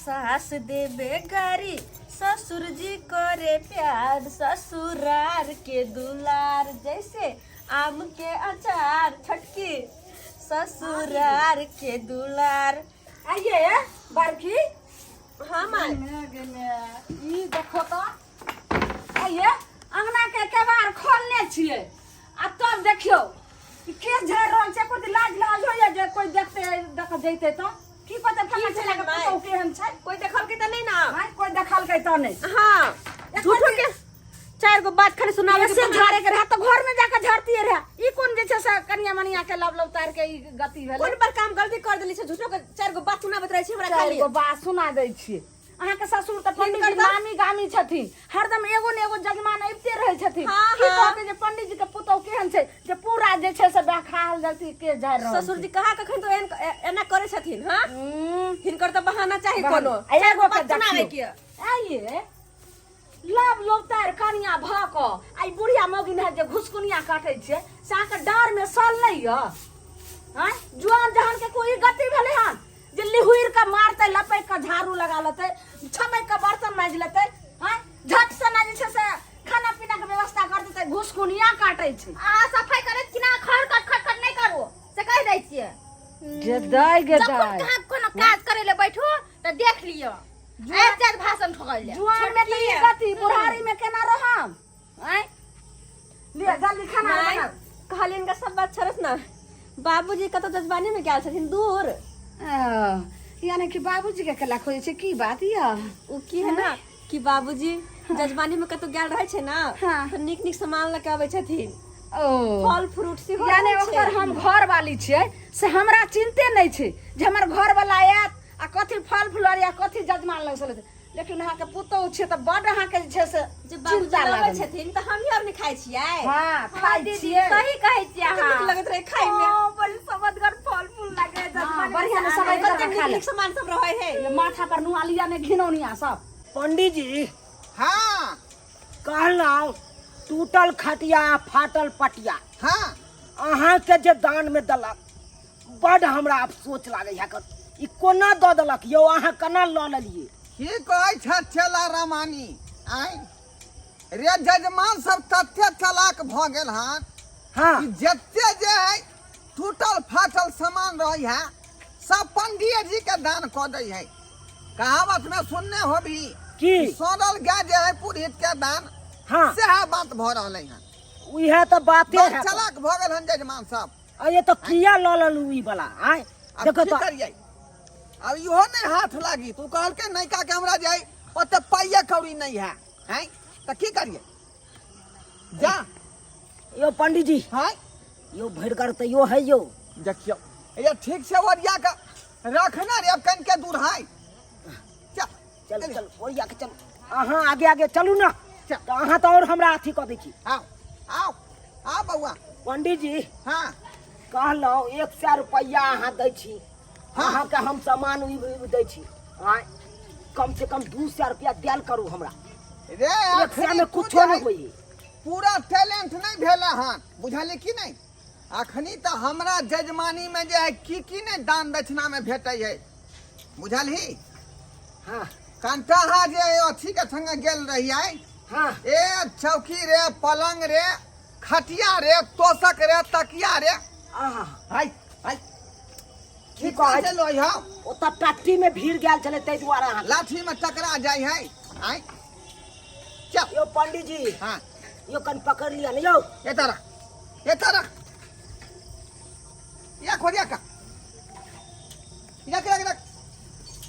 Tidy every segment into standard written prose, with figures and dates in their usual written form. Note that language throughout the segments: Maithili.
सास देबे गारी, ससुर जी करे प्यार, ससुरार के दुलार जैसे आम के अचार। छोटकी ससुरार के दुलार। आइए बर्फी। हाँ माय। ई देखो तो, आइए अंगना के केबाड़ खोलने छियै आ तब देखियौ ई केस झाड़ि रहल छै। कोइ लाज लाज होइए जे कोइ देखते देख जैते तऽ की कहते? फल्लाँ की चिल्लाँ के भेलै माय? पुतहु केहन छै। कोई देखलकै तऽ नहि ना? आँय, कोइ देखलकै तऽ नहि। हाँ, झूठो के चारि गो बात खाली सुनावे के केसे झाड़े के रहे तऽ घर में जाके झाड़तियै रहे। ई कोन जे छै से कनिया मनिया के लब लब तार के ई गति भेलै? कोन बड़का हम गलती कर देली छै? झूठो के चारि गो बात सुनाबैत रहै छी हमरा। चारि खाली गो बात सुना दै छियै। अहाँके ससुर तऽ पंडित जी हिनकर तऽ- नामी गामी छथिन, हरदम एगो ने एगो जजमान अबिते रहै छथिन। हाँ, की हाँ। कहतै जे पंडित जी के पुतहु केहन छै जे पूरा जे छै से बखाल जलती के झाड़ि रहल ससुर जी कहाँ कखन तो एहन एना करै छथिन? हाँ। छै। हिनकर तऽ बहाना चाही कोनो आ एगो चारि गो के बात सुनाबै देखियौ। के। आइये लब लोबतार कनिया भऽ कऽ आ ई बुढ़िया मौगी जे घुसकुनिया काटै छियै से अहाँके डाँर मे सल नहि यऽ? आँय, जुआन जहान के कोई गति भेलै हन जे लिहुर के मारतै, लपैक के झाड़ू लगा लेतै, छमैक के बर्तन माजि लेतै, आँय, झट से ना जे छै से खाना पीना के व्यवस्था कर देतै? घुसकुनिया काटै छै। अहाँ सफाई करैत कि ना खर खट खट खट नहि करू से कहि दै छियै। गे दाइ, गे जखन दाइ। कहाँ कोनो काज करे ले बैठू तऽ देख लिअ, आबि जायत भाषण ठोकल ले। जुआन में तऽ ई गति, बुढ़ारी में केना रहम? आँय, लिअ जल्दी खाना माय, बनाउ। कहलियनि का सब बात छोड़त ना, बाबूजी कतौ जजबानी में गेल छथिन दूर। आह, यानी कि बाबूजी के केला खोजै छै? की बात यऽ? ओ की है ना कि बाबूजी जजबानी में कतौ गेल रहै छै ना, हाँ। तऽ नीक नीक सामान लऽ के अबै छथिन, ओ फल फ्रूट सेहो यानी रहै छै। ओकर हम घर वाली छियै से हमरा चिन्ते नहि छै जे हमर घर वाला आयत आ कथी फल फूल या कथी जजमान लग से लेतै, लेकिन अहाँके पुतहु छियै तऽ बड्ड अहाँके जे छै से जे बाबूजी चिन्ता लबै लागल। छथिन तऽ हमही आर नहि खाइ छियै? हाँ, खाइ दीदी, छियै। सही कहै छियै कते नीक अहाँ। लगैत रहै खाइ में। हाँ, बड़ी समदगर फल फूल लागे है जजमानी में। बढ़िआँ ने से समय आनै। कते खा नीक ले। नीक सामान सब रहै है। ये माथा पर नुआ लिया ने घिनौनिया सब। पंडित जी। हाँ। कहलहुँ टूटल खटिया फाटल पटिया हाँ अहाँके जे दान में देलक, बड हमरा अफसोच लागै है। ई कोना दऽ देलक यौ? अहाँ केना लऽ लेलियै? की कहै छ चेला रामानी? आँय रे, जजमान सब तते चलाक भऽ गेल हन हाँ कि जते जे है टूटल फाटल सामान रहै है सब पंडिये जी के दान कऽ दै है। कहावत में सुनने होबी की? सड़ल गाय जे है पुरोहित के दान। हाँ। सएह बात भऽ रहलै हन। उएह तऽ बाते बड़ है। चलाक भऽ गेल हन जजमान सब। अरे तऽ किया लऽ लेलू ई वाला? आँय, अब देखो की तऽ करियै, अब इहो नहि हाथ लागी। तू कहलकै नैका के हमरा जे है ओते पाइये कौड़ी नहीं है, हैं, तऽ की करियै? जा। यौ पंडित जी। हाँ। यौ भरिगर तऽ यो है यौ। देखियौ ये ठीक से ओरिया के रखना रे, अब कनिके दूर है। चल। चल चल, ओरिया के चल। अहाँ आगे आगे चलू ना चल। तऽ अहाँ तऽ और हमरा अथी कऽ दै छी। आओ आओ आओ बौआ। पंडित जी। हाँ। कहलहुँ 100 रुपैआ अहाँ दै छी। हाँ। अहाँके हम सामान ई दै छी, आँय, कम से कम 200 रुपया देल करू हमरा। रे, 100 में अखनी तू कुछो जे नहीं है, होई। पूरा टैलेंट नहीं भेल हन, बुझलियै कि नहीं? अखनी तऽ हमरा जजमानी में जे है की की नहीं दान दक्षिणा में भेटै है, बुझलही? हाँ। कंटाहा जे है अथी के संगे गेल रहियै। हाँ। ए चौकी रे, पलंग रे, खटिया रे, तोशक रे, तकिया रे। आहा। हाय हाय। की कहै छै लोई हौ? ओतऽ टट्टी में भीड़ गेल छलै ताहि दुआरे अहाँ लाठी में टकरा जाइ है। आय चल। यौ पंडित जी। हाँ। यौ कन पकड़ लिया ने यौ। एतऽ रख, एतऽ रख, या खोदिया का रख रख रख।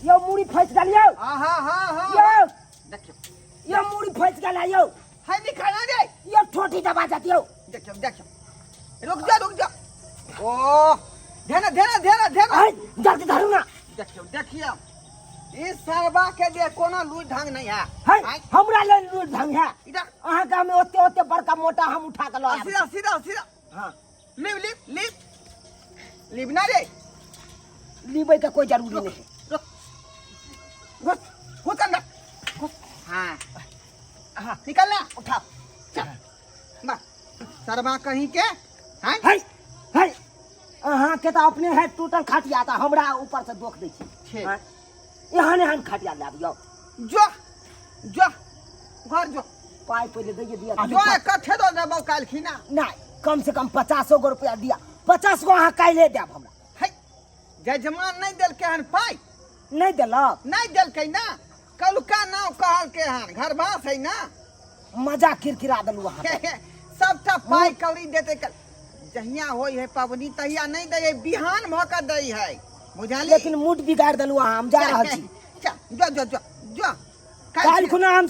यौ मूड़ी फंसि गेल यौ। आहा हा हा। यौ। देखियौ। यौ मूड़ी फंसि गेल है यौ। है निकाल दे। यौ ठोठी दबा जात यौ। देखियौ देखियौ, रुक जा रुक जा। ओ ध्यान ध्यान ध्यान ध्यान। आय जल्दी धरू ना। देखियौ देखियौ, ई सरबा के जे कोनो लूज ढंग नहीं है। है। आँय? हमरा लेल लूज ढंग है? इधर। अहाँके हम ओते ओते बड़का मोटा हम उठा के लऽ आयब। सीधा सीधा सीधा। हाँ। लिव लिव लिव लिव ना रे। लीबै के कोई जरूरी नहीं है। रुक, घुस घुस अंदर घुस। हाँ हाँ, निकल ना, उठा चल बस सरबा कहीं के हैं। है है, अहाँ के तऽ अपने है टूटल खटिया तऽ हमरा ऊपर से दोख दै छी। ठीक। हाँ। एहन एहन खटिया लायब यौ। जो जो घर जो। पाइ पहिले दैये दिअ। जो कथे दऽ देबौ काल्हि खिना। नहि, कम से कम 50 गो रुपया दिअ। 50 गो अहाँ काल्हिए देब हमरा। है, जजमान नहि देलकै हन पाइ। नहि देलक? नहि देलकै ना, कलुका नाव कहलकै हन, घरवास है ना। मजा किरकिरा देलू अहाँ। सबटा पाइ कौड़ी देतै कल। जहिया होइ है पबनी तहिया नहि दै है, बिहान भऽ कऽ दै है, बुझलियै? लेकिन मूड बिगाड़ि देलू अहाँ, हम जा रहल छी। चल जो जो जो जो। काल्हि खुना हम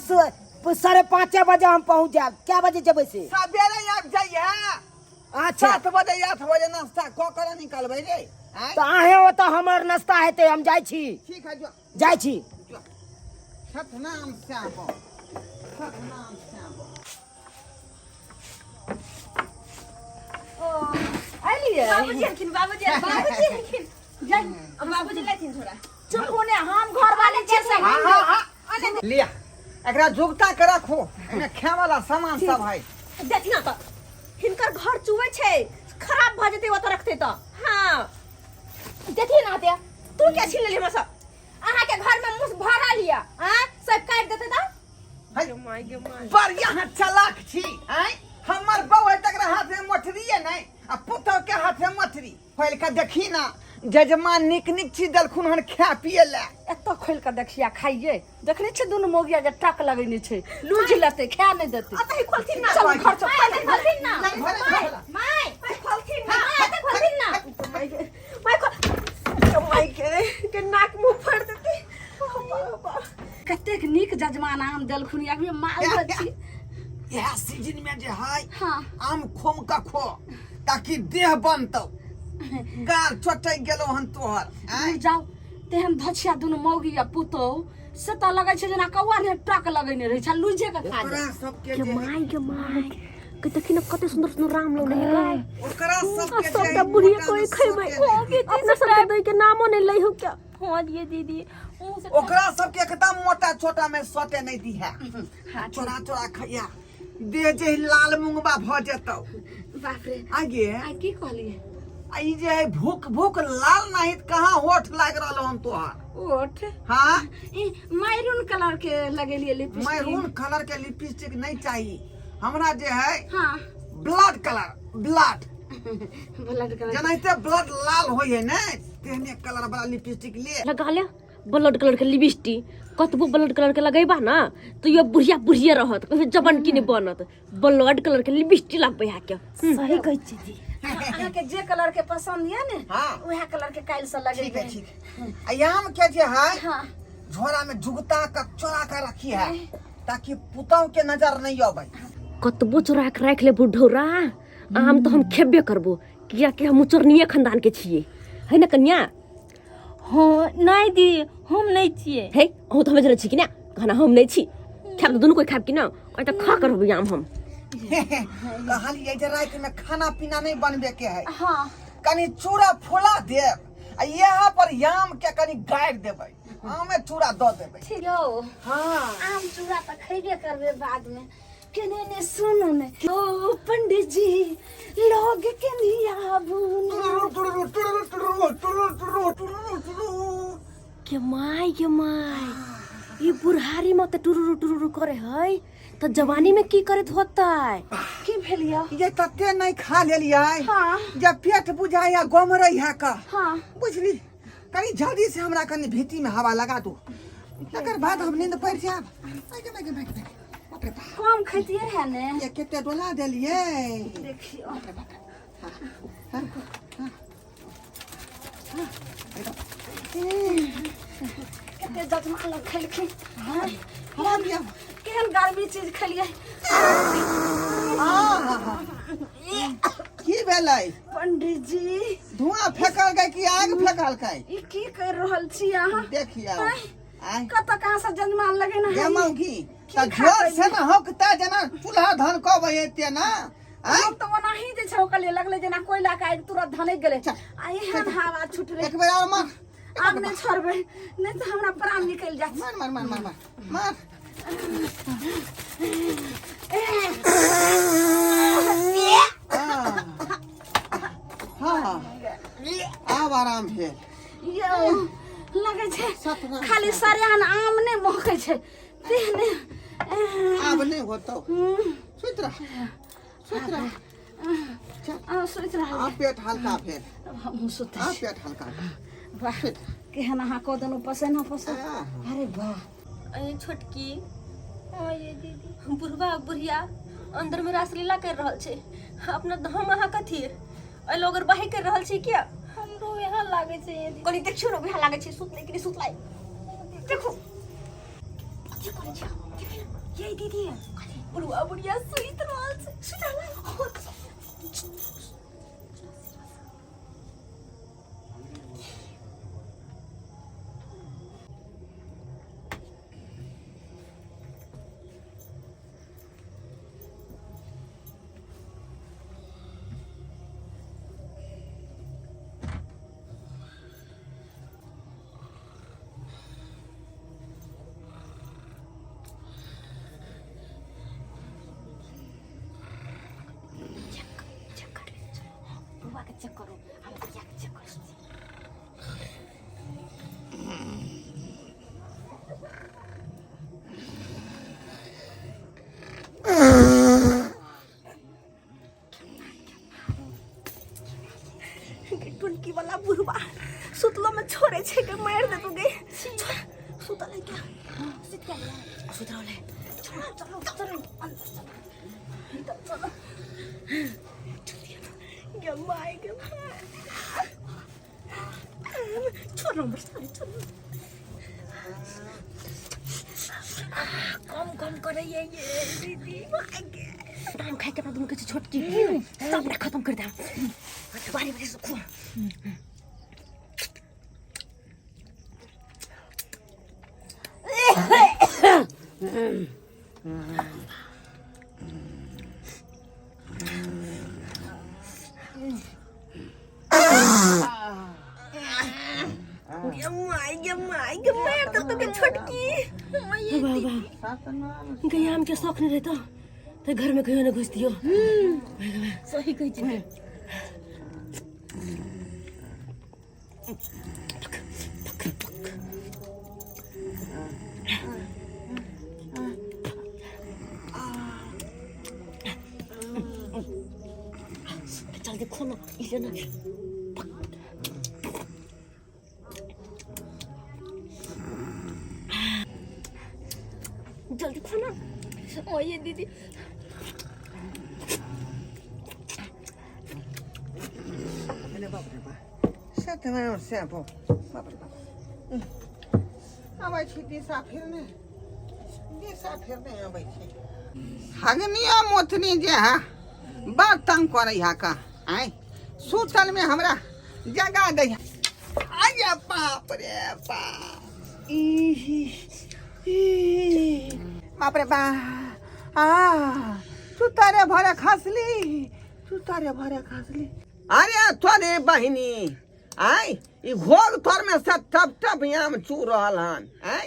5:30 बजे हम पहुँच जायब। कै बजे जेबै से? सबेरे आबि जाइए। अच्छा। 7 बजे 8 बजे नाश्ता कऽ कऽ निकलबै रे। आँय? तऽ अहें ओतऽ हमर नाश्ता हेतै, हम जाइ छी। ठीक है, जो। जाइ छी। जो। सतनाम श्याम, सतनाम श्याम। एलियै। बाबूजी एलखिन, बाबूजी एलखिन, बाबूजी एलखिन। जाइ, बाबूजी लेथिन थोड़ा। चुप होने, हम घर वाले छियै से। हाँ, हाँ, हाँ। लिया, एकरा जुगता के रखो, एमे खाए वाला सामान सब है। देखी ना तऽ हिनकर घर चुबै छै, खराब भऽ जेतै ओतऽ रखतै तऽ। हाँ देखी ना ते तू क्या छीन लेली हमरा सब? अहाँ के घर में मुस भरल या आ सब काट देते तऽ। है, बढ़िया चालाक छी। आँय, हमर बहू है तकरा हाथ में मोटरीये नहि आ पुतहु के हाथ में मोटरी। खोलि कऽ देखी ना, जजमान नीक नीक चीज देलखुन हन खाए पिए लए। एतऽ खोलि कऽ देखिया खाइए। देखने छियै दुनू मौगिया जे टक लगेने छै, लूझ लेतै, खाए नहि देतै। अतः ही खोलथिन ना। चल घर चल। माय, एतऽ खोलथिन ना। नहीं, नहीं, नहीं, नहीं। माय, माय खोलथिन ना। माय, एतऽ खोलथिन ना। माय के, माय खोल, माय के नाक मुंह फाड़ देतै। कतेक नीक जजमान आम देलखुन, अभी मालदह छी। इएह सीजन में जे है हाँ। आम खोम के खो ताकि देह बनतौ, गाल चटक गेलो हन तोहर। आँय? जाओ तेहन धछिया दुनू मौगी आ पुतोह से तऽ लगै छै जेना कौआ ने टक लगेने रहै छै, लूझे के खा ओकरा जाय। सबके के जे माय के माय के देखी ना कते सुंदर सुंदर राम लौले है गाय। ओकरा सबके जे सबटा है बुढ़िया मोटा कोई में खेबै। सोते नहि। अपना सबके दै के नामो नहीं लै हो क्या? हाँ दिए दीदी, मुँह से। ओकरा सबके एकदम मोटा छोटा में सोते नहीं दी है। चोरा चोरा खैया, देह जे लाल मुंगबा भ जेतौ। बाप रे। आगे। आ की कहलिए? आ ई जे है भूख भूख लाल नहीं त कहाँ होठ लाग रहल हन तोहर? ओठ? हाँ। ई मैरून कलर के लगेलिए लिपस्टिक। मैरून कलर के लिपस्टिक नहीं चाहिए हमरा, जे है हाँ blood colour, blood. Blood colour जेनाहिते ब्लड लाल होइ है ने, तेहने कलर वाला लिपस्टिक ले। लगा ले ब्लड कलर के लिपस्टिक। कतबो ब्लड कलर के लगेबा ना तो ये बुढ़िया बुढ़िया रहत, कहियो जबन की नहीं बनत। ब्लड कलर के लिपस्टिक लगबे है के। सही कहै छी जी। अहाँ के जे कलर के पसंद ये ने, हाँ। वएह कलर के काल्हि से ठीक है। लगेबै। ठीक है। आ आम के जे है हाँ झोरा में जुगता के चोरा के रखी है ताकि पुतहु के नजर नहीं आवे। कतबो चोरा के राखि ले बुढ़ौरा, आम तो हम खेबे करबो, कियाकि हम चोरनिये खानदान के छियै, है ना कन्या? हाँ नहीं दी, हम नहीं छियै। हे, अहूँ तऽ हमे जनै छी कि ना कहना हम नहीं छी। खायब तऽ दुनू कोई खायब कि ना? ओहि तऽ खा कर रहबै आम हम। कहलियै जे राति में खाना पीना नहीं बनबे के है। हाँ। कनी चूड़ा फुला देब आ यहाँ पर आम के कनी गाड़ि देबै, आमे चूड़ा दऽ देबै। ठीक यौ। हाँ। आम चूड़ा तऽ खैबे करबै बाद में। केने ने सुनू ने ओ पंडित जी, लोग के आबू ने। टुरुरु टुरुरु टुरुरु टुरुरु टुरुरु टुरुरु टुरुरु। के माय के माय, ई बुढ़ारी में तऽ टुरुरु टुरुरु करे है तऽ जवानी में की करैत होतै? की भेल यौ? ये तते नहीं खा लेलियै हाँ। जे पेट बुझाइया गमरै है का। हाँ। बुझली, कनी जल्दी से हमरा कनी भीती में हवा लगा दू, तकर बाद हम नींद पड़ि जायब। आगे, आगे, आगे, आगे। बाप रे बाप। कम खैतियै है ने। ये कते डोला देलियै। देखियौ। हाँ, हाँ, हाँ। कते जजमान लोग खेलखिन। हाँ, हवा दिया। केहन गर्मी चीज खेलियै। आहा, की भेलै? पंडित जी। धुआं फेकल गई कि आग फेकल गई? ई की कर रहल छी अहाँ? देखियौ। आँय? आँय? कतऽ कहाँ से जजमान लगेने गे है? मौगी, की तऽ खा जोर से पयली? ने हौकता जेना चूल्हा धन कबै एते ना। आँय? हम तऽ ओनाही जे छै ओकर लिए लगलै जेना कोयला के आगि तुरंत धनकि गेलै। चल, आ एहन हवा छुटलै। एक बेर और मार। आब नहि छोड़बै, नहि तऽ हमरा प्राण निकलि जायत। मार मार मार मार मार मार। हाँ, आब आराम भेल। यौ। लगै छै सतनाम खाली सरियान आम नहि महकै छै तेहने आब नहि होतौ सुति रह सुति रह आ, सुति रहल आब पेट हल्का भेल हमहूँ सुतै आब छी पेट हल्का भेल वाह केहन अहाँ कऽ देलहुँ पसेना पसेना आह। अरे वाह अरे छोटकी हाँ ये दीदी बुढ़वा बुढ़िया अंदर में रासलीला कर रहल छै अपना हम अहाँ कथी एहि लोग बाही कर रहल छी किया हमरो यहाँ लागे छै ये दीदी कनी देखियौ ने उएह लागै छै सुतलै कि नहि सुतलै देखू कथी करै छै देखियौ ने। ये दीदी कथी बुढ़वा बुढ़िया सुति रहल छै सुति रहल चेक चेक कर ले बुढ़वा के चेक करू हम बुढ़िया के चेक करै छी। टुनकी वाला बुढ़वा सुतलो में छोड़े छै के मार देतो गे छोड़ सुतल है क्या सुत गेल सुत रहल है चलो चलो चलो अंदर चलो अंदर चलो गे my गे my छोड़ हमर साड़ी छोड़ कम कम करे ये ये दीदी my गे आम खाइ के अपना दुनू के छै छोटकी सबटा खत्म कर दे बारी बारी से खुआ गे my गे my गे मार दे तो के छोटकी सतनाम गई आम के शौक नहीं रहता तो घर में कहियो ना घुसतियो सही कहै छी जल्दी खोलो इसे ना जल्दी खोलो ओ ये दीदी अरे बाप रे बाप सतनाम श्याम बाप रे बाप आबै छी दिशा फिरने दिशा फिरने आबै छी हगनिया मोथनी जे है बड़ तंग करै है का आय सुतल में हमरा जगा दै है आय बाप रे बाप ई बाप रे बा आ सुतारे भरे खसली सुतारे भरे खसली अरे तोरे बहिनी आय ई घोग तोर में से टप टप आम चू रहल हन आय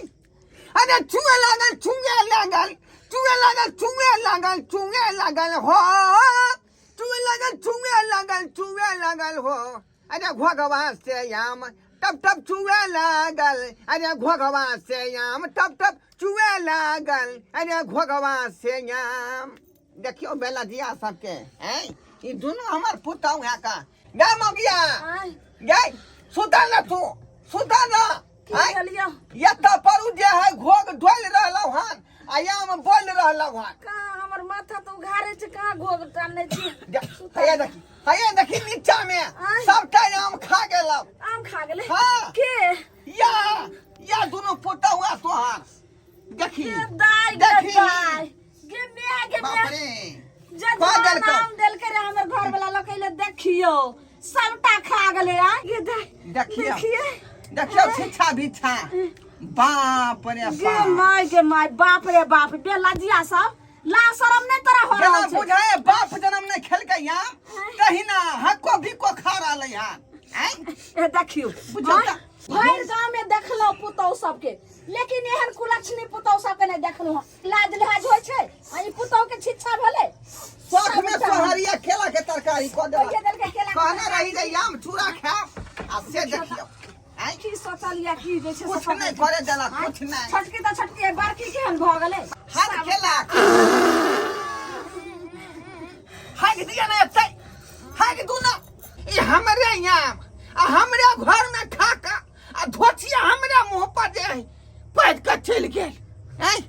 अरे चुए लागल चुए लागल चुए लागल चुए लागल चुए लागल हो चुए लागल चुए लागल चुए लागल हो अरे घोघवा से आम टप टप चुए लागल अरे घोघवा से आम टप टप चुए लागल अरे घोघवा से आम देखियो बेलजिया सबके हैं ई दुनू हमर पुतहु है का गे मगिया आय गे सुतल न तू सुतल न की आँय? भेलियौ एतऽ पर उ जे है घोघ ढोलि रहलौ हन आ याम बोलि रहलौ हन कहाँ हमर माथा तऽ उघारे छै कहाँ घोघ टाने छी हैया देखी हैया देखी नीचा में आँय? सबटा आम खा गेलौ आम खा गेलै हाँ। के या या दुनू पुतहु है तोहार देखी गे दाइ गे देखी। दाइ गे माय गे बाप माय रे जे खा जवान गेलकौ। आम देलकै रे हमर घर वाला लकैले देखियो सबटा खा गेलै आ गे दाइ देखियौ। देखिए देखियौ छिछा बिछा बाप रे गे बाप माय गे माय बाप रे बाप बेलजिया सब ला शरम नहीं तोरा हो जेना रहल छै बुझाए बाप जन्म नहि खेलकै यहाँ तहिना हक्को बिक्को खा रहलै हन आँय? ए देखियो बुझौ आँय? तऽ। भरि गाँव में देखलहुँ पुतहु सबके लेकिन एहन कुलक्षणी पुतहु सबके नहि देखलहुँ हँ। लाज लिहाज होइ छै आ ई पुतहु के छिच्छा भेलै शौख में सबटा। सोहरिया केला के तरकारी कऽ कहिए देलक देलकै केला के कहने तरकारी। रही जे आम चूड़ा खायब आ से देखियौ आँय? की सोचलियै की जे छै से कुछ नहि करे देलक कुछ नहि। छोटकी तऽ छोटकी है, बड़की केहन भऽ गेलै। हाथ खेलक हाक दिया ना एतै, हाक दू ना। ई हमरे यहाँ आ हमरे घर में खा के आ धोतिया हमरे मुंह पर जे है पैद के चलि गेल। हैं,